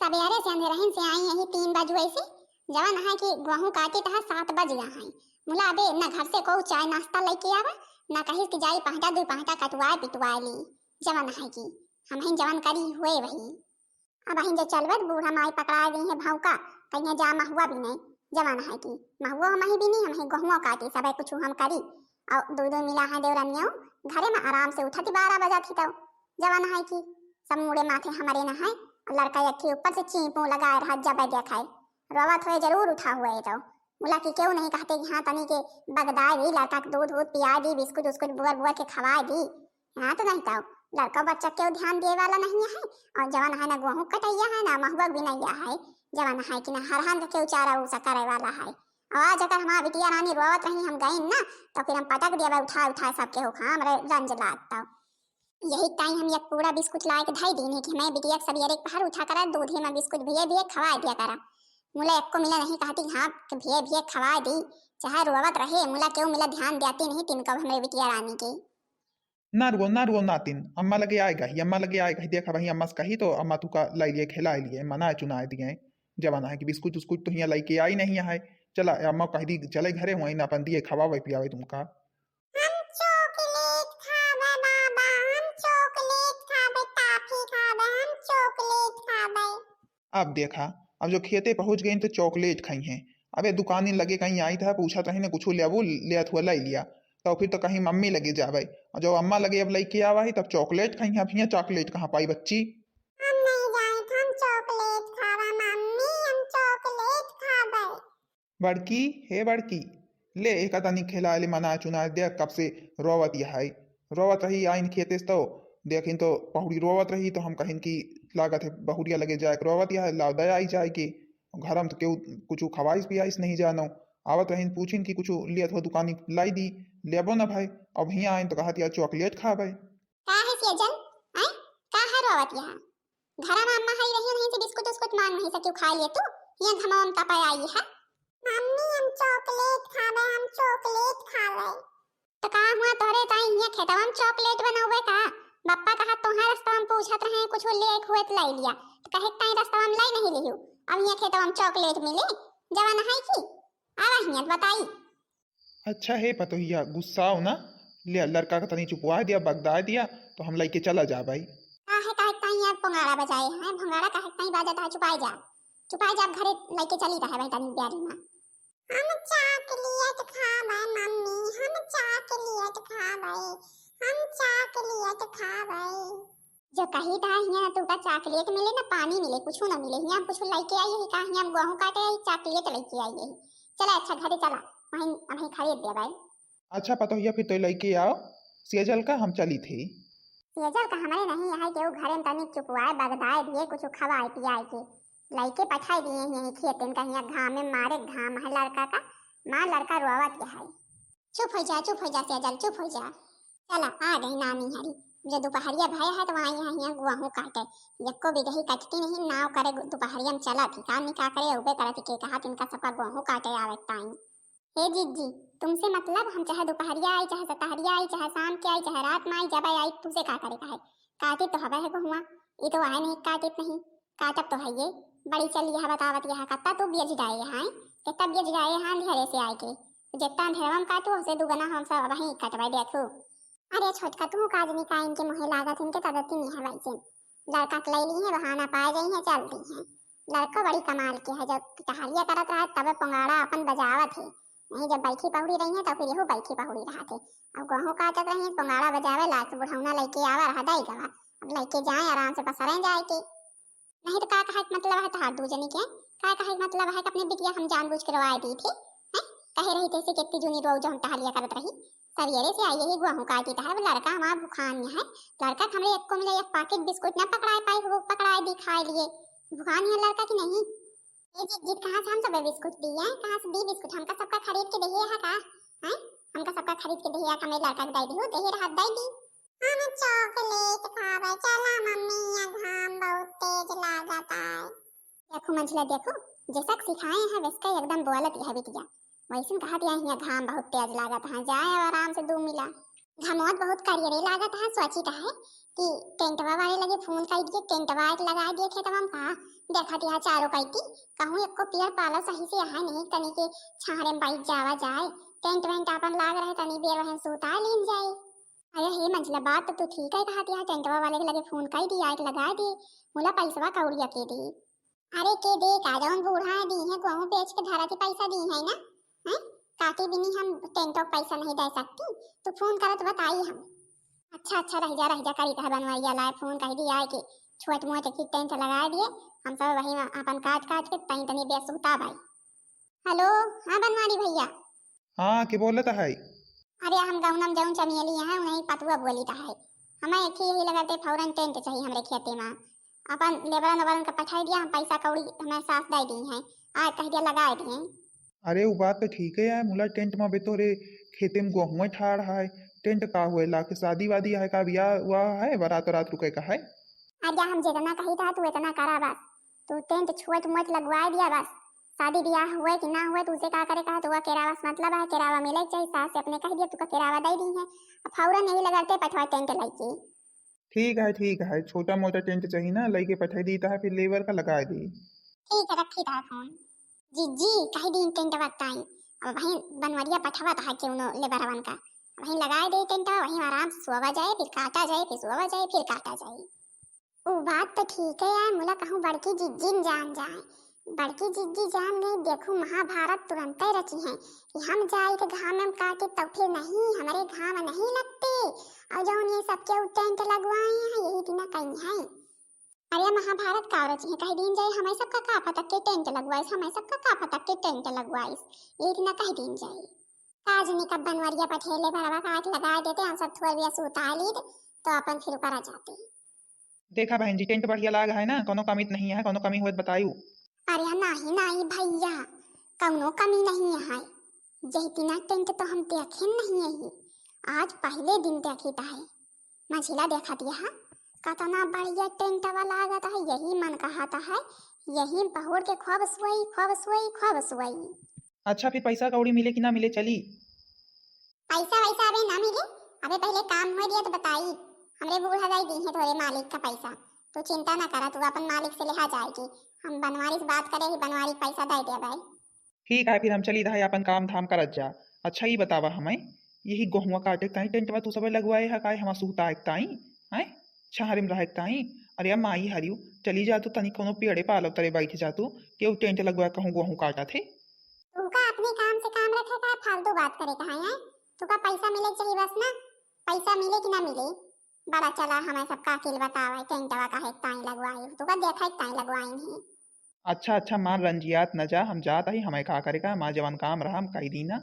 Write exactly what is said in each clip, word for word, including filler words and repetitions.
सबेरे से अंधेरहिन से आई यही तीन बजुए से, जवन है कि गोहूँ काटित है सात बज गया है। मुला अबे न घर से कोउ चाय नाश्ता लइके आवा, न कहिस कि जाई पहटा दुइ पहटा कटवाए पिटवाए ली। जवन है कि हमहिन जवन करी हुए वही। अबहिन जे चलबे त बूढ़ा माई पकड़ाए दी है भौंका, कहिया जा महुआ बिने। जवन है कि महुआ हमही बिनी, हमही गोहुआ काटी, सबे कुछ हम करी। और दू दू मिला है देवरनियो, घरे में आराम से उठती बारह बजा थी तो। जवन है कि सब मुड़े माथे हमरे न है। और लड़का एक ही ऊपर से चींपू लगाए रहा, जब देखाए रोवत हुए जरूर उठा हुए तो। मुला कि केहू नहीं कहते कि हाँ तनी के बगदाए दी, लड़का के दूध वूध पियाए दी, बिस्कुट उस्कुट बुअर बुअर के खवाए दी। हाँ तो नहीं तो लड़का बच्चा केहू ध्यान दिए वाला नहीं है। और जवन है ना गोहूँ कटैया है ना महुआ बिनैया है, जवन है कि ना हरहन के केहू चारा उसा करे वाला है। और आज अगर हमार बिटिया रानी रोवत रही हम गई ना, तो फिर हम पटक दिया उठा उठा सबके हो, हाँ, हमरे रंज लागता। यही टाइम हम एक पूरा बिस्कुट लाए के धई दीन है कि हमें बिटिया के सवेरे के पहर उठा कर दूधे में बिस्कुट भिये भिये खवाए दिया करा। मुला एको मिला नहीं कहती हाँ कि भिये भिये खवाए दी, चाहे रोवत रहे, मुला केहू मिला ध्यान देती नहीं तिनका हमरे बिटिया रानी के। ना रुओ, ना रुओ नातिन, अम्मा लगे आए गई, अम्मा लगे आए गई, देखा वही अम्मा से कही तो अम्मा तुका लाई लिए, खिलाई लिए, मनाए चुनाए दिए। जवान है कि बिस्कुट उस्कुट तो हियाँ लइके आई नहीं है। चला, अम्मा कह दी चले घरे हुआ, अपन दिए खवावे पियावे तुमका। हम चॉकलेट खाबे बाबा, हम चॉकलेट खाबे, टॉफी खाबे, हम चॉकलेट खाबे। अब देखा, अब जो खेते पहुँच गई तो चॉकलेट खाई हैं। अबे दुकानी लगे कहीं आई था, पूछत रही ने कुछ लेबू, लेत हुआ लाई लिया। तो फिर तो कहीं मम्मी लगे जाबे, और जब अम्मा लगे अब लइके आवा ही तब चॉकलेट खाई हैं। अब हियाँ चॉकलेट कहाँ पाई बच्ची? हम नहीं जाइत, हम चॉकलेट खाबे मम्मी, हम चॉकलेट खाबे। बड़की, हे बड़की, ले एका तनी खिलाए ले, मनाए चुनाए दे, कब से रोवत यहाई, रोवत रही आइन खेते से तो, देखिन तो पहुड़ी रोवत रही तो हम कहिन कि लागत है बहुरिया लगे जाए के रोवत यहाई, लाव दया आई जाए के। घर में तो केहू कुछ खवाइस पियाइस नहीं जानो। आवत रहिन पूछिन कि कुछ लियत हो दुकानी लाई दी, लेबो ना भाई। अब हियाँ आइन तो कहत या चॉकलेट खाबे। का है सेजल? आय? का है रोवत यहाँ? घरा में अम्मा हई रही नहीं से बिस्कुट उस्कुट मांग नहीं सकियो खाए लिए तू? हियाँ घमावा में तपे आई है। मम्मी हम चॉकलेट खाबे, हम चॉकलेट खाबे। तो का हुआ तोहरे ताई हियाँ खेतवा में चॉकलेट बनौबे का? बप्पा कहा तोहार रस्तवा में पूछत रहे कुछ ले एक हुए तो लाई लिया। तो कहे ताई रस्तवा में लाई नहीं लिहू। अब हियाँ खेतवा में चॉकलेट मिले? जवान है की? आवा हियाँ बताई। अच्छा हे पतोहिया, गुस्साओ ना, ले लड़का का तनी चुपवा दिया, बगदा दिया, तो हम लइके चला जा भाई। काहे, काहे ताई यार पोंगाड़ा बजाए हैं, भोंगाड़ा काहे ताई बाजत है, चुपाए जा, चुपाए जा, अब घरे लइके चली रहे भाई तनी प्यारी माँ। हम चॉकलेट खाबे मम्मी, हम चॉकलेट खाबे, हम चॉकलेट खाबे। जो कही था हियाँ ना तुका चॉकलेट मिले ना पानी मिले, कुछ ना मिले, हियाँ कुछ लइके आई है का, हियाँ गोहूँ काटे आई, चॉकलेट लइके आई है। चला अच्छा घरे चला, वहीं, वहीं खरीद दे भाई। अच्छा पतोहिया फिर तो लइके आओ, सेजल का हम चली थी। सेजल का हमरे नहीं है केहू घरे में तनी चुपवाए बगदाए दिए कुछ खवाए पियाए के, लइके पठाए दिए हैं यहीं खेत इनका हियाँ घाम में मारे घाम है लड़का का, माँ लड़का रोवत के है। चुप हो जा, चुप हो जा सेजल, चुप हो जा। चला आ गई नानी हरी, जो दुपहरिया भय है तो वहाँ यहाँ हियाँ गोहूँ काटे, यक्को बिगही कटती नहीं, नाव करे दुपहरिया में चला थी, काम नहीं का करे, उबे करत के कहा तिनका सबका गोहूँ काटे आवे टाइम। हे जिज्जी, तुमसे मतलब, हम चाहे दुपहरिया आई, चाहे सतहरिया आई, चाहे शाम के आई, चाहे रात में आई, जब आई, तुमसे का करे का है? काटित तो हवे है गोहुआ, ई तो आए नहीं, काटित नहीं, काटब तो है ये। बड़ी चल यह बतावत यह कत्ता तू बियज जाए यहाँ, कितना बियज जाए यहाँ अंधेरे से आए के। जितना अंधेरवा में काटू, उसे दुगना हम सब वहीं कटवाई देखू। अरे छोटका, तू काज नहीं का इनके मुँहे लागत, इनके तदती नहीं है वैसे। लड़का के ले ली है, बहाना पाए गई है, चल दी है। लड़को बड़ी कमाल के है, जब टहलिया करत रहा तबे पोंगाड़ा अपन बजावत है, नहीं जब बैठी पहुड़ी रही है तो फिर यहू बैठी पहुड़ी रहा थे। अब गोहूँ काटत रही है, पोंगाड़ा बजावे लाग से बुढ़ौना लइके आवा रहा दाई गवा, अब लइके जाए आराम से पसरे जाए के। नहीं तो का कहे के मतलब है तोहार दू जनी के? का कहे के मतलब है कि अपने बिटिया हम जानबूझ के रोवाए दी थी? हैं? कहे रही थे से कितनी जूनी रोऊ जो हम टहलिया करत रही। सवेरे से आई यही गोहूँ काटी तो है, अब लड़का हमार भुखान है, लड़का के हमरे एको मिला एक पाकेट बिस्कुट ना पकड़ाए पाई, वो पकड़ाए दी खाए लिए। भुखान है लड़का कि नहीं? ए जी, जी, कहाँ से हम सब बिस्कुट दिए हैं? कहाँ से दी बिस्कुट? हमका सबका खरीद के दहिए है का? हैं? हमका सबका खरीद के दहिए है, हमें लड़का के दे दी हो, दहिए रहा, दे दी। हम चॉकलेट खाबे, चला मम्मी, यहाँ घाम बहुत तेज लागत आए। देखो मंझला, देखो, जैसा सिखाए हैं वैसका एकदम बोलत यह बिटिया। वैसन कहा दिया, यहाँ घाम बहुत तेज लागत है, जाए अब आराम से दू मिला। घमोत बहुत करियरे लागत है, सोचित है कि टेंटवा वाले लगे फोन कर दिए, टेंटवा एक लगा दिए खेतवा में का। देखत यहाँ चारों कैती कहूँ एको पेड़ पाला सही से यहाँ नहीं, तनी के छाहरे में बैठ जावा जाए, टेंट वेंट अपन लाग रहे, तनी देर वहीं सुता लीन जाए। अरे हे मंझला, बात तो तू ठीक है कहत यहाँ, टेंटवा वाले के लगे फोन कर दिया, एक लगा दे, मुला पैसवा कौड़िया के दे। अरे के दे का, जौन बूढ़ा है दी है, गोहूँ बेच के धरा के पैसा दी है ना, हैं? काटी बिनी हम टेंटो के पैसा नहीं दे सकती, तू फोन करत बताई हम। अच्छा अच्छा, रह जा रह जा, करी कह बनवाइया लाए फोन कह दिया है कि छोट मोट की टेंट लगा दिए, हम सब वही में अपन काट काट के तनी तनी बेस उताबाई। हेलो, हाँ बनवारी भैया। हाँ, के बोलत है? अरे हम गौनम जौन चमेली हैं, उन्हीं पतुआ बोलित है। हमें एक ही यही लगते फौरन टेंट चाहिए हमरे खेते में। अपन लेबरन ओबरन के पठाई दिया, हम पैसा कौड़ी हमें साथ दे दी हैं, आज कह दिया लगा दी हैं। अरे वो बात तो ठीक है यार, मुला टेंट में अबे तोरे खेते में गोहुआ ठाड़ है, टेंट का हुए ला के शादी वादी है का, बियाह हुआ है, बारात वारात रुके का है? अरे हम जितना कही था तू इतना करा बस, तू टेंट छोट मोट लगवा दिया बस, शादी ब्याह हुए कि ना हुए, तुझे का करे कहा, तुका केरावा से मतलब है, केरावा मिले के चाहिए, सास से अपने कह दिया, तुका केरावा दे दी है, अब फौरन यही लगते पठवा टेंट लेके। ठीक है, ठीक है, छोटा मोटा टेंट चाहिए ना, लेके पठा देता है, फिर लेबर का लगा दी। ठीक है, रखी था फोन। जी, जी, कह दी टेंट बताई, अब वहीं बनवरिया पठवा था क्यों नो लेबरवन का, वहीं लगा दे टेंट, वहीं आराम से सोवा जाए, फिर काटा जाए, फिर सोवा जाए, फिर काटा जाए। उ बात तो ठीक है यार, मुला कहूँ बड़की जिज्जिन जान जाए। बड़की जिज्जी जान गई, देखू महाभारत तुरंते रची हैं कि हम जाई के घाम में काटे तो फिर नहीं, हमरे घाम नहीं लगते। और जौन ये सब केहू टेंट लगवाए हैं, यही दिना कहीं है। अरे महाभारत का रची है, कह दीन जाए, हमें सबका का पता के टेंट लगवाइस, हमें सबका का पता के टेंट लगवाइस, यही दिना कह दीन जाए। का जनी कब बनवरिया पठेले बरवा काट लगा देते, हम सब थोड़ बिया सुता लीद, तो अपन फिर ऊपर आ जाते। देखा बहन जी, टेंट बढ़िया लाग है ना, कोनो कमी त नहीं है, कोनो कमी हुए त बतायू। अरे नाही, नाही भैया, कौनो कमी नहीं है। यही दिना टेंट तो हम देखे नहीं है, आज पहले दिन देखी है। मझिला देखत यह, कतना बढ़िया टेंटवा लागत है, यही मन कहत है, यही बहुर के खूब सोई, खूब सोई, खूब सोई। अच्छा, फिर पैसा कौड़ी मिले कि ना मिले, चली? पैसा वैसा अबे ना मिले, अबे पहले काम होए दिया तो बताई। हमरे बूढ़ा दाई दी है तोरे मालिक का पैसा, तू चिंता ना करा, तू अपन मालिक से लेहा जाएगी। हम बनवारी से बात करे ही, बनवारी के पैसा दे दे भाई। ठीक है, फिर हम चली रहा अपन काम धाम करत जा। अच्छा, ई बतावा हमें, यही गोहुआ काटे के ताई टेंटवा तू सब लगवाए है काहे, हमार सुहताए के ताई, हैं? छहरे में रहे के ताई? अरे माई हरियो, चली जा तू तनी कोनो पेड़े पालव तरे बैठ जा तू, केहू टेंट लगवा कहूँ गोहूँ काटा थे। तू का अपने काम से काम रखे का, फालतू बात करे कहाँ है? तू का पैसा मिले चाहिए बस ना, पैसा मिले कि ना मिले, बड़ा चला हमें सब काकिल बतावा, टेंटवा काहे के ताई लगवाए, तू का देखा के ताई लगवाए नहीं। अच्छा, अच्छा, मार रंजियात न जा, हम जात हई, हमें का करे का, हमार जवन काम रहा, हम कई दीना।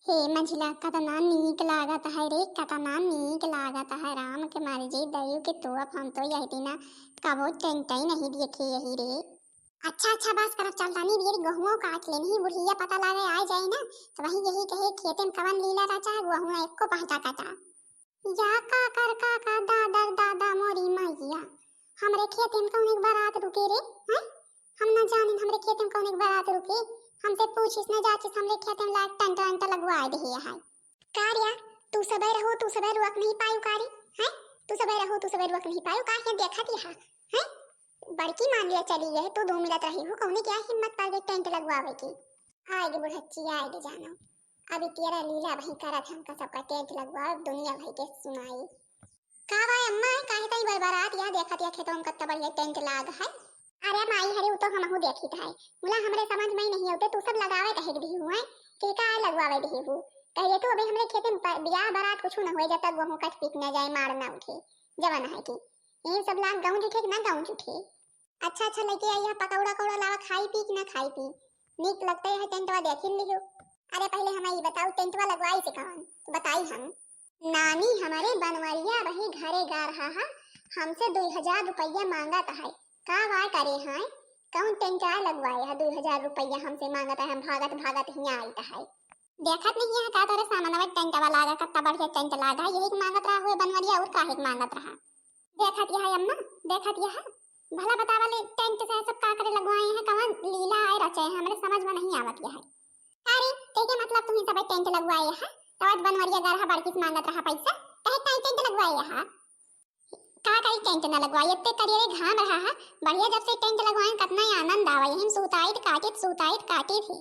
हे मंझिला, कतना नीक लागत है रे, कतना नीक लागत है, राम के मर्जी, दयू के तोप, हम तो यही दिना कबो टेंट ही नहीं देखे यही रे। अच्छा, अच्छा, बस करब, चल तनी बेर गोहुओ काट लेनी, बुढ़िया पता लागे आ जाए ना, तो वही यही कहे खेते में कवन लीला रचा, गोहुआ एको पहटा कटा। या काकर काका, दादर दादा मोरी मैया, हमरे खेते में कौन एक बारात रुके रे, हैं? हम ना जानिन हमरे खेते में कौन एक बारात रुके, हमसे पूछिस ना जाचिस, हमरे खेते में लाग टंटा अंटा लगवाए दे है। का रे, तू सबे रहो, तू सबे रुक नहीं पायु का रे, हैं? तू सबे रहो, तू सबे रुक नहीं पायु, का है देखत यहाँ, हैं? बड़की मान लिया चली गए, तू दो मिलत रही हो, कौने क्या हिम्मत पड़ गई टेंट लगवावे की? आए गे बुढ़च्ची, आए गे जानो, अभी तेरा लीला वहीं करत हमका सबका टेंट लगवा, दुनिया भई के सुनाई। का बा अम्मा, काहे ताई बरबरात या देखत या खेतवा में कत्ता बढ़िया टेंट लाग है? अरे माई, हरे उ तो हमहू देखित है, मुला हमरे समझ में नहीं होते, तू सब लगावे कहे के दिहू है, के का है लगवावे दिहू? कहिए तू अबे हमरे खेते में प-, बियाह बारात कुछ न होए, जब तक गोहूँ कट पीक न जाए, मार न उठे, जवन है कि यही सब लाग गाँव जुठे कि ना गाँव जुठे। अच्छा, अच्छा, लेके आई है पकौड़ा कौड़ा लावा, खाई पी कि ना खाई पी? नीक लगते है टेंटवा देखिन लियो। अरे पहले हमें ये बताओ, टेंटवा लगवाई से कौन? बताई हम। नानी हमरे बनवरिया वही घरे गा रहा है, हमसे दुई हजार रुपया मांगत है। का वाय करे हैं? कौन टेंटवा लगवाए है? दुई हजार रुपया हमसे मांगत है, हम भागत भागत हियाँ आइत है। देखत नहीं है का तोरे सामनवा टेंटवा लागा, कत्ता बढ़िया टेंट लागा, यही के मांगत रहा हुए बनवरिया, और काहे के मांगत रहा? देखत यह अम्मा, देखत यह, भला बतावा ले टेंट से सब का करे लगवाए हैं, कवन लीला आए रचे हैं, हमरे समझ में नहीं आवत यह। अरे, तेके मतलब तुम्ही सब टेंट लगवाए हैं, तवत बनवरिया गरहा बड़की से मांगत रहा पैसा, कहे काहे टेंट लगवाए यहाँ? का करी टेंट न लगवाई, इतने करिए रे घाम रहा है। बढ़िया जब से टेंट लगवाए कतना ही आनंद आवा, यही में सुताइत काटित सुताइत काटित ही।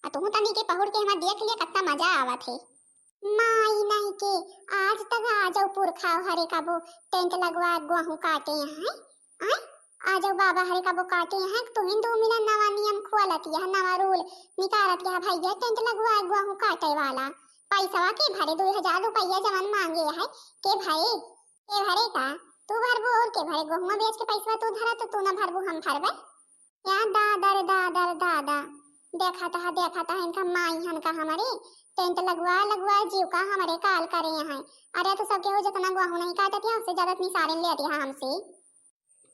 आ तू तनी के पहुड़ के हमार देख लिया कतना मजा आवत है। माई नहीं के आज तक आ जाऊ पुरखा हरे कबो टेंट लगवा गोहूँ काटे यहाँ। आय, आ जाऊ बाबा हरे कबो काटे यहाँ, तू ही दो मिला नवा नियम खोलत यह, नवा रूल निकारत यह भैया, टेंट लगवा गोहूँ काटे वाला। पैसवा के भरे, दो हजार रुपया जवन मांगे है, के भरे? के भरे का? तू भरबू और के भरे? गोहुआ बेच के पैसवा तू धरा तो तू ना भरबू, हम भरबे। या दादा रे दादा रे दादा, देखा तहा, देखा तहा इनका माई हन का हमरे, टेंट लगवा लगवा जीव का हमरे काल करे हैं। अरे तो सब केहू जितना गोहूँ नहीं काटत है, उससे ज्यादा इतनी सारिन लेत है हमसे।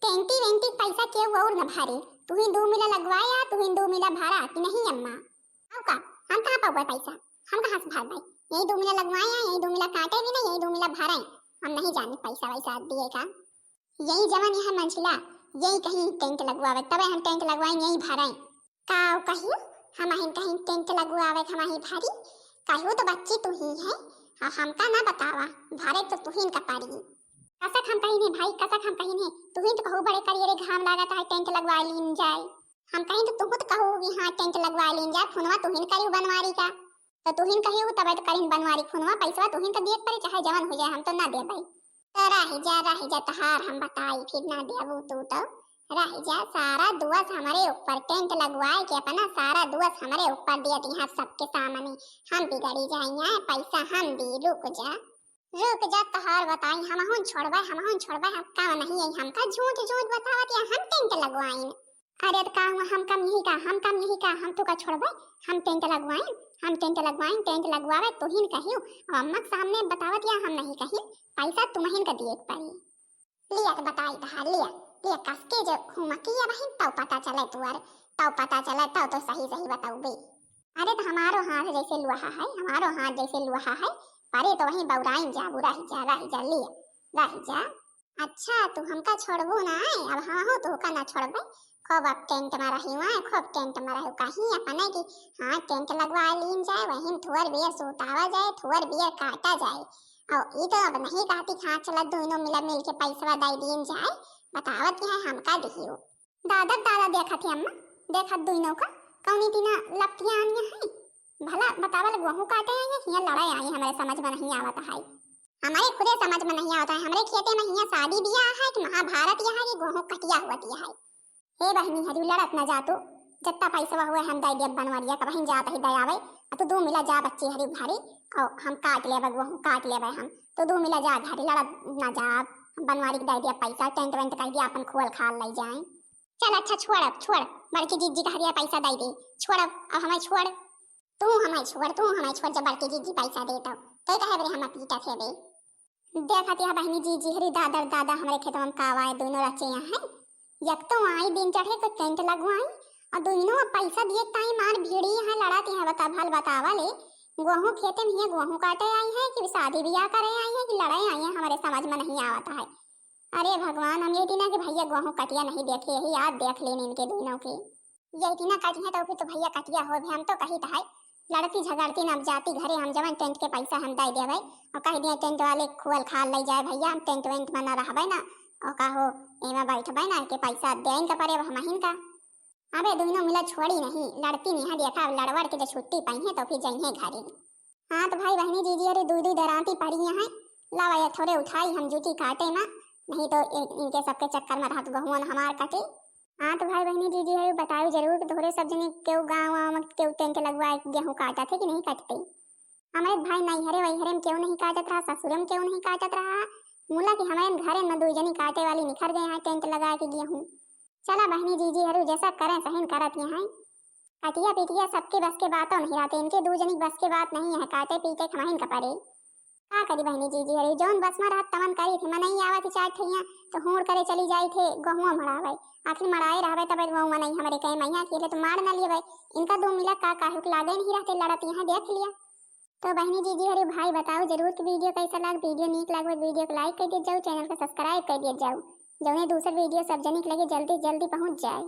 टेंटी वेंटी पैसा केहू और न भरे, तू ही दो मिला लगवाए या तू ही दो मिला भरा कि नहीं अम्मा? आओ का, हम कहाँ पाउबे पैसा, हम कहाँ से भरबे? यही दो मिला लगवाए या यही दो मिला काटे भी ना, यही दो मिला भरे। हम नहीं जाने पैसा वैसा दिए का। यही जवन यहाँ मंझिला, यही कहीं टेंट लगवावे, तबे हम टेंट लगवाए, यही भरे। का कहियो, हम अहिन कहीं टेंट लगवावे, हम अही भरी। कहियो तो बच्ची तू ही है, और हमका ना बतावा, भरे तो तू ही इनका पड़ी। कसक हम कहीं नहीं भाई, कसक हम कहीं नहीं, तू ही तो कहू बड़े करिए रे घाम लागत है, टेंट लगवा लीन जाए। हम कहीं तो तू तो कहू कि हाँ टेंट लगवा लीन जाए, फोनवा तू ही करियो बनवारी का, तो तू ही कहियो तबे तो करीन बनवारी फोनवा, पैसवा तू ही तो दिए पड़े, चाहे जवन हो जाए, हम तो ना देबे। तो रह जा, रह जा, तहार हम बताई, फिर ना देबू तू तो। रह जा, सारा दुआस हमरे ऊपर, टेंट लगवाए के अपना सारा दुआस हमरे ऊपर दियत यहाँ सबके सामने। हम बिगड़ी जाइए, पैसा हम दी, रुक जा। रुक जा, तहार बताई, हमहून छोड़बे, हमहून छोड़बे, हम का नहीं है, हमका झूठ झूठ बतावत या हम टेंट लगवाइन। अरे तो का हुआ, हम कम नहीं का, हम कम नहीं का, हम तो का छोड़बे, हम टेंट लगवाइन, हम टेंट लगवाइन, टेंट लगवावे तोहिन कहियो, अब अम्मा के सामने बतावत या हम नहीं कहिन, पैसा तुमहिन का दिए के पड़ी। लिया तो बताई तहार, लिया, लिया कस के जो घूमकी अब हिन तौ पता चले तुअर, तौ पता चले तौ तो सही सही बताउबे। अरे तो हमारो हाथ जैसे लोहा है, हमारो हाथ जैसे लोहा है, परे तो वहीं बौराइन जाबू, रह जा, रह जा, लिया, रह जा। अच्छा, तू हमका छोड़बू ना, अब हमहू तोहका ना छोड़बे। खूब अब टेंट में रही हुआ, खूब टेंट में रही, कहीं अपने की, हाँ, टेंट लगवा लीन जाए, वहीं थोर बेर सुतावा जाए, थोर बेर काटा जाए। और ई तो अब नहीं कहती कि हाँ, चला दोनों मिला मिल के पैसवा दे दीन जाए, बतावत है हमका दिहियो। दादा, दादा, देखत है अम्मा, देखत दुइनो का, कौनी तीना लपटिया आनिया है। भला बतावल गोहूँ काटे आई है, हियाँ लड़ाई आई, हमारे समझ में नहीं आवत है। हमारे खुदे समझ में नहीं आवत है, हमारे खेते में हियाँ शादी बियाह है कि महाभारत यह है कि गोहूँ कटिया हुआ दिया है। हे बहिनी हरी, लड़त न जा तू, जत्ता पैसवा हुए हम दे दिया बनवरिया का बहिन जात ही दयावे, आ तू दू मिला जा बच्ची हरी घरी, और हम काट लेबे गोहूँ, काट लेबे हम, तो दू मिला जा घरी, लड़त न जा, बनवारी के दे दिया पैसा, टेंट वेंट कह दिया अपन खोल खाल ले जाए। चल अच्छा छोड़, अब छोड़, बड़की जीजी का हरिया पैसा दे दे, छोड़ अब, अब हमें छोड़। तू हमें छोड़, तू हमें छोड़, जब बड़की जीजी पैसा दे तो, तो कहे बरे हम पीटा थे बे। देखत या बहिनी जीजी हरी दादर दादा हमरे खेतवा में का आए दोनों रचे यहाँ है। एक तो आई दिन चढ़े तो टेंट लगवाई, और दोनों अब पैसा दिए ताई मार भिड़ी है, लड़ाती है, बता भल बतावा ले। गोहूँ खेते में हियाँ गोहूँ काटे आई है कि शादी बियाह करे आई है कि लड़ाई आई है, हमारे समझ में नहीं आवत है। अरे भगवान, हम ये दिना के भैया गोहूँ कटिया नहीं देखे, यही आज देख लेन इनके दोनों के। ये दिना कटिया तो फिर तो भैया कटिया हो भी, हम तो कही तो है, लड़ती झगड़ती न अब जाती घरे, हम जवन टेंट के पैसा हम दे देवे और कह दिए टेंट वाले खोल खाल ले जाए भैया, हम टेंट वेंट में न रहबे ना। और का हो, एमे बैठबे ना के पैसा देन के परे अब हमहिन का। अबे दोनों मिला छोड़ी नहीं, लड़ती नहीं है, देखा अब लड़वड़ के जो छुट्टी पाई है तो फिर जइहे घरे। हाँ तो भाई बहनी जीजी अरे दू दू दराती पड़ी हैं, लावा ये थोड़े उठाई हम जूती काटे ना, नहीं तो ए-, इनके सबके चक्कर में रहत गहुवन हमार कटे। हाँ तो भाई बहनी जीजी अरे बताओ जरूर कि तोहरे सब जने केहू गाँव वाँव में केहू टेंट लगवाए के गेहूँ काटत है कि नहीं काटते? हमारे भाई नैहरे वैहरे में केहू नहीं काटत रहा, ससुरे में केहू नहीं काटत रहा, मुला कि हमारे घरे में दू जनी काटे वाली निखर गए हैं टेंट लगा के गेहूँ। चला बहनी जीजी हरू जैसा करें सहिन करत ये हैं। कटिया पिटिया सबके बस के बातों नहीं रहते, इनके दू जनी के बस के बात नहीं है, काटे पीटे खमाइन का परे। का करी बहनी जीजी हरू, जौन बस में रहत तवन करी थे, मनई आवत ही चार ठैया तो हूड़ करे चली जाई थे, गहुआ मड़ावे, आखिर मड़ाए रहबे तब वो मनई हमरे कहे मैया अकेले तो मार न लियबे, इनका दू मिला का काहे के लागे नहीं रहते लड़त यहाँ देख लिया। तो बहनी जीजी हरू भाई बताओ जरूर कि वीडियो कैसा लाग, वीडियो नीक लाग वीडियो को लाइक कर दिया जाओ, चैनल को सब्सक्राइब कर दिया जाओ, जौने दूसर वीडियो सब जने के लगे जल्दी जल्दी पहुँच जाए।